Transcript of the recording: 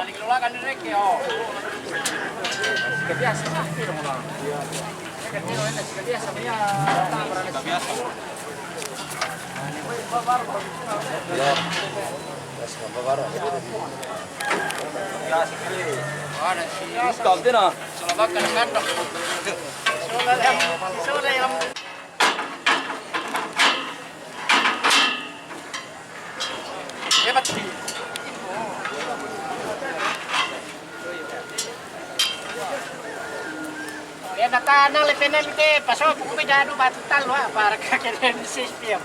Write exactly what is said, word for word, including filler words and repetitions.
Keluarkan direct ya, oh. Sudah biasa, pasti dong orang. Iya. Sudah biasa, punya. Sudah biasa. Iya. Biasa, baru. Biasa, kali. Ada sih. Bukan, tidak. Selamatkan kandang. Soalnya, soalnya yang Hebat sih. Dia datang nang le penem te, paso buku be jadu batal wa, para kakek sistem.